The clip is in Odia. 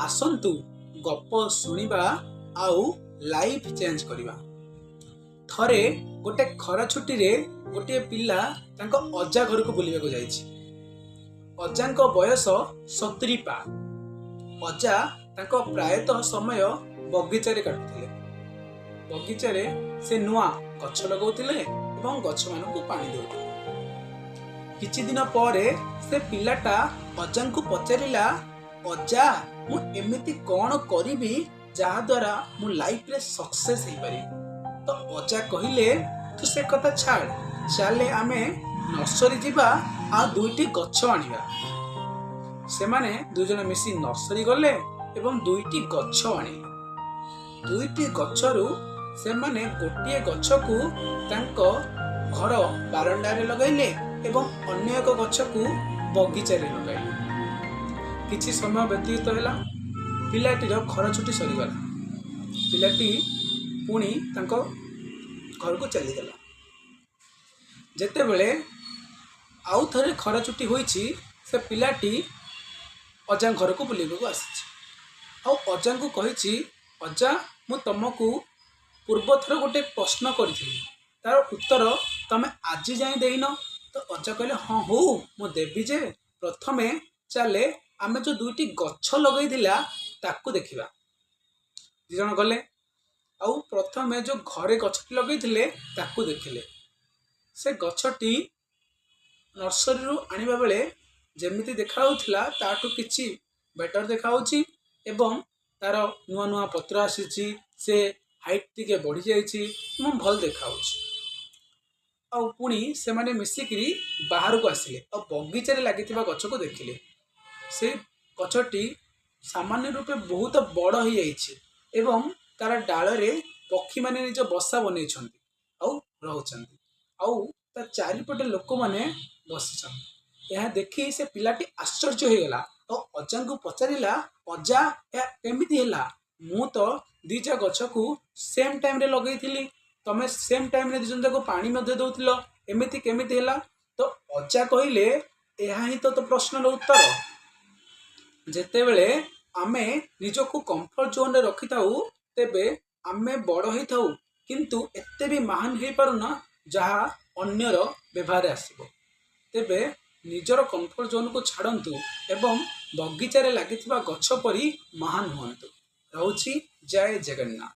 ଆସନ୍ତୁ ଗପ ଶୁଣିବା ଆଉ ଲାଇଫ୍ ଚେଞ୍ଜ କରିବା। ଥରେ ଗୋଟେ ଖରା ଛୁଟିରେ ଗୋଟିଏ ପିଲା ତାଙ୍କ ଅଜା ଘରକୁ ବୁଲିବାକୁ ଯାଇଛି। ଅଜାଙ୍କ ବୟସ 70 ପାର। ଅଜା ତାଙ୍କ ପ୍ରାୟତଃ ସମୟ ବଗିଚାରେ କାଟୁଥିଲେ। ବଗିଚାରେ ସେ ନୂଆ ଗଛ ଲଗାଉଥିଲେ ଏବଂ ଗଛମାନଙ୍କୁ ପାଣି ଦେଉଥିଲେ। କିଛି ଦିନ ପରେ ସେ ପିଲାଟା ଅଜାଙ୍କୁ ପଚାରିଲା, "ଅଜା, ମୁଁ ଏମିତି କ'ଣ କରିବି ଯାହାଦ୍ୱାରା ମୁଁ ଲାଇଫରେ ସକ୍ସେସ୍ ହେଇପାରିବି?" ତ ଅଜା କହିଲେ, "ତୁ ସେ କଥା ଛାଡ଼, ଚାଲେ ଆମେ ନର୍ସରୀ ଯିବା ଆଉ ଦୁଇଟି ଗଛ ଆଣିବା।" ସେମାନେ ଦୁଇଜଣ ମିଶି ନର୍ସରୀ ଗଲେ ଏବଂ ଦୁଇଟି ଗଛ ଆଣିଲେ। ଦୁଇଟି ଗଛରୁ ସେମାନେ ଗୋଟିଏ ଗଛକୁ ତାଙ୍କ ଘର ବାରଣ୍ଡାରେ ଲଗାଇଲେ ଏବଂ ଅନ୍ୟ ଏକ ଗଛକୁ ବଗିଚାରେ ଲଗାଇଲେ। କିଛି ସମୟ ବ୍ୟତୀତ ହେଲା। ପିଲାଟିର ଖରା ଛୁଟି ସରିଗଲା। ପିଲାଟି ପୁଣି ତାଙ୍କ ଘରକୁ ଚାଲିଗଲା। ଯେତେବେଳେ ଆଉ ଥରେ ଖରା ଛୁଟି ହୋଇଛି, ସେ ପିଲାଟି ଅଜାଙ୍କ ଘରକୁ ବୁଲିବାକୁ ଆସିଛି ଆଉ ଅଜାଙ୍କୁ କହିଛି, "ଅଜା, ମୁଁ ତମକୁ ପୂର୍ବ ଥର ଗୋଟେ ପ୍ରଶ୍ନ କରିଥିଲି, ତାର ଉତ୍ତର ତମେ ଆଜି ଯାଏଁ ଦେଇନ।" ତ ଅଜା କହିଲେ, "ହଁ, ହଉ, ମୁଁ ଦେବି ଯେ, ପ୍ରଥମେ ଚାଲେ ଆମେ ଯେଉଁ ଦୁଇଟି ଗଛ ଲଗେଇଥିଲା ତାକୁ ଦେଖିବା।" ଦୁଇ ଜଣ ଗଲେ ଆଉ ପ୍ରଥମେ ଯେଉଁ ଘରେ ଗଛଟି ଲଗେଇଥିଲେ ତାକୁ ଦେଖିଲେ। ସେ ଗଛଟି ନର୍ସରୀରୁ ଆଣିବା ବେଳେ ଯେମିତି ଦେଖାଯାଉଥିଲା, ତାଠୁ କିଛି ବେଟର ଦେଖାଯାଉଛି ଏବଂ ତାର ନୂଆ ନୂଆ ପତ୍ର ଆସିଛି, ସେ ହାଇଟ୍ ଟିକେ ବଢ଼ିଯାଇଛି ଏବଂ ଭଲ ଦେଖାଯାଉଛି। ଆଉ ପୁଣି ସେମାନେ ମିଶିକିରି ବାହାରକୁ ଆସିଲେ ଆଉ ବଗିଚାରେ ଲାଗିଥିବା ଗଛକୁ ଦେଖିଲେ। ସେ ଗଛଟି ସାମାନ୍ୟ ରୂପେ ବହୁତ ବଡ଼ ହେଇଯାଇଛି ଏବଂ ତାର ଡାଳରେ ପକ୍ଷୀମାନେ ନିଜ ବସା ବନେଇଛନ୍ତି ଆଉ ରହୁଛନ୍ତି ଆଉ ତା ଚାରିପଟେ ଲୋକମାନେ ବସିଛନ୍ତି। ଏହା ଦେଖି ସେ ପିଲାଟି ଆଶ୍ଚର୍ଯ୍ୟ ହେଇଗଲା ଆଉ ଅଜାଙ୍କୁ ପଚାରିଲା, "ଅଜା, ଏହା କେମିତି ହେଲା? ମୁଁ ତ ଦୁଇଟା ଗଛକୁ ସେମ୍ ଟାଇମ୍ରେ ଲଗେଇଥିଲି, ତମେ ସେମ୍ ଟାଇମ୍ରେ ଦୁଇ ଜଣ ଯାକୁ ପାଣି ମଧ୍ୟ ଦେଉଥିଲ, ଏମିତି କେମିତି ହେଲା?" ତ ଅଜା କହିଲେ, "ଏହା ହିଁ ତ ତୋ ପ୍ରଶ୍ନର ଉତ୍ତର। ଯେତେବେଳେ ଆମେ ନିଜକୁ କମ୍ଫର୍ଟ ଜୋନ୍ରେ ରଖିଥାଉ, ତେବେ ଆମେ ବଡ଼ ହେଇଥାଉ, କିନ୍ତୁ ଏତେ ବି ମହାନ ହେଇପାରୁନା ଯାହା ଅନ୍ୟର ବ୍ୟବହାରରେ ଆସିବ। ତେବେ ନିଜର କମ୍ଫର୍ଟ ଜୋନ୍କୁ ଛାଡ଼ନ୍ତୁ ଏବଂ ବଗିଚାରେ ଲାଗିଥିବା ଗଛ ପରି ମହାନ ହୁଅନ୍ତୁ। ରହୁଛି, ଜୟ ଜଗନ୍ନାଥ।"